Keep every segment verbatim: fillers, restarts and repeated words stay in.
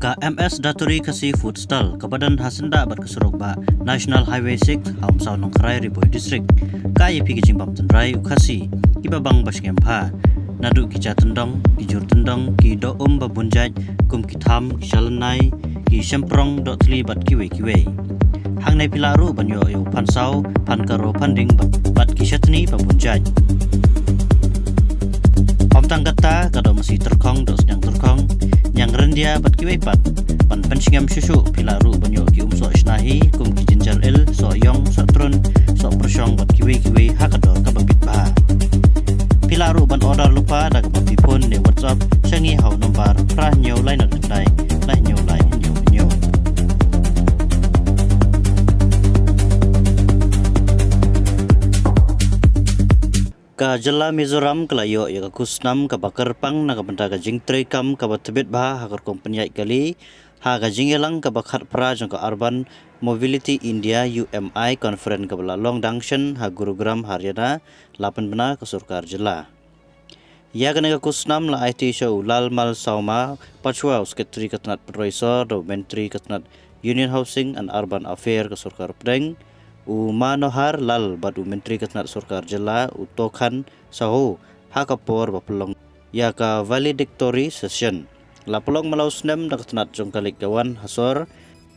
Ka M S Daturi Khasi Food Stall kaba don ha syndah bad ka surok ba National Highway six ha Umsaw Nongkharai, Ri Bhoi District, ka ïa phi ka jingbam tynrai u Khasi kiba bang ba sngem bha, naduh ki ja tyndong, ki jur tyndong, ki doh um ba bun jait kum ki tham, ki shalynai, ki shemprong, dohthli bad kiwei kiwei. Hangne phi lah ruh ban ïoh ïa u phan saw, phan karo, phan ding bad, bad ki shatni ba bun jait. Ym tang katta, ka doh masi tyrkhong, doh sniang tyrkhong, niang ryndia bad kiwei pat. Ban pynsngem shuh shuh phi lah ruh ban ïoh ki um soh shna hi kum ki ginger ale, soh ïong, soh trun, soh pyrshong bad kiwei kiwei ha ka dor kaba bit bha. Phi lah ruh ban order lypa da kaba phi phone ne WhatsApp sha ngi ha u nombar phra hynñiew lai nod khyndai lai hynñiew lai hynñiew hynñiew. Ka jylla Mizoram ka la ïoh ïa ka khusnam kaba kyrpang na ka bynta ka jingtreikam kaba tbit bha ha ka rukom pynïaid kali ha ka jingïalang kaba khatphra jong ka Urban Mobility India, U M I, Conference kaba la long dang shen ha Gurugram, Haryana, la pynbna ka sorkar jylla. Ïa kane ka khusnam la aiti sha u Lalmal Sawma Pachwa, u Secretary ka tnat pynroi sor, da u Myntri ka tnat Union Housing and Urban Affair ka sorkar pdeng, u Manohar Lal, bad u Myntri ka tnat sorkar jylla, u Tokhan Sahu, ha ka por ba pynlong ïa ka valedictory session. La pynlong malu snem da ka tnat jong ka leit ka wan ha sor,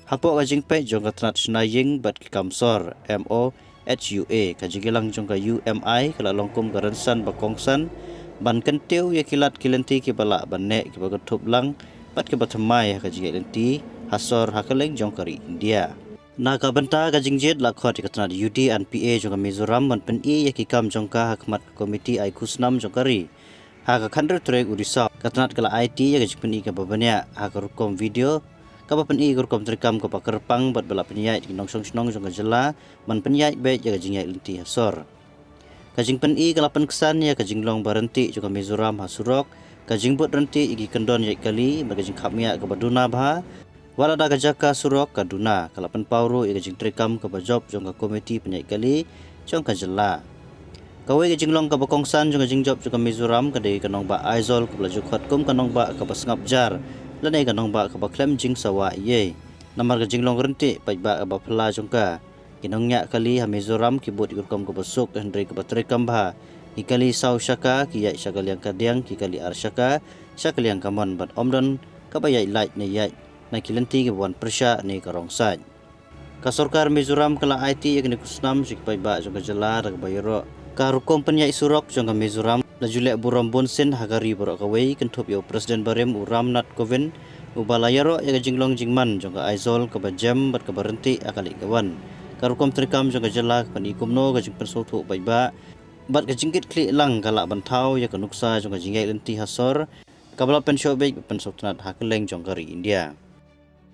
hapoh ka jingpeit jong ka tnat shna ïing bad ki kam sor, M O H U A. Ka jingïalang jong ka U M I ka la long kum ka rynsan ba kongsan ban kyntiew ïa ki lad ki lynti kiba lah ban neh, kiba kynthup lang bad kiba thymmai ha ka jingïaid lynti ha sor ha kylleng jong ka ri India. Na ka bynta ka jingjied la khot ïa ka tnat U D and P A jong ka Mizoram ban pyni ïa ki kam jong ka ha khmat ka komiti ai khusnam jong ka ri. Ha ka khathynriew tarik u Risaw, ka tnat ka la aiti ïa ka jingpyni kaba bniah ha ka rukom video kaba pyni ka rukom treikam kaba kyrpang bad ba la pynïaid ki nongshong shnong jong ka jylla ban pynïaid beit ïa ka jingïaid lynti ha sor. Ka jingpyni ka la pynksan ïa ka jinglong ba ryntih jong ka Mizoram ha surok, ka jingbud ryntih ïa ki kyndon ïaid kali bad ka jingkhapngiah kaba duna bha. Wat la da ka jaka surok ka duna, ka la pynpaw ruh ïa ka jingtreikam kaba jop jong ka komiti pynïaid kali jong ka jylla. Kawei ka jinglong kaba kongsan jong ka jingjop jong ka Mizoram ka dei ka nongbah Aizawl kaba la ju khot kum ka nongbah kaba sngap jar lane ka nongbah kaba khlem jingsawa ei ei. Namar ka jinglong ryntih paidbah kaba phylla jong ka. Ki nongñiah kali ha Mizoram ki bud ïa ka rukom kaba suk hynrei kaba treikam bha. Ki kali saw shaka, ki ïaid sha ka liang ka diang, ki kali ar shaka sha ka liang ka mon bad ym don kaba ïaid lait ne ïaid na ki lynti kiba wan pyrshah ne ka rong sait. Ka sorkar Mizoram ka la aiti ïa kane ka khusnam sha ki paidbah jong ka jylla da kaba ïaroh ka rukom pynïaid surok jong ka Mizoram la ju leh burom bun sien ha ka ri baroh kawei, kynthup ïa u President barim u Ramnath Kovind, uba la ïaroh ïa ka jinglong jingman jong ka Aizawl kaba jem bad kaba ryntih ha ka leit ka wan. Ka rukom treikam jong ka jylla ka pyni kumno ka jingpynsngewthuh paidbah bad ka jingkitkhlieh lang ka lah ban thaw ïa ka nuksa jong ka jingïaid lynti ha sor kaba la pynshoh beit bad pynshoh tnat ha kylleng jong ka ri India.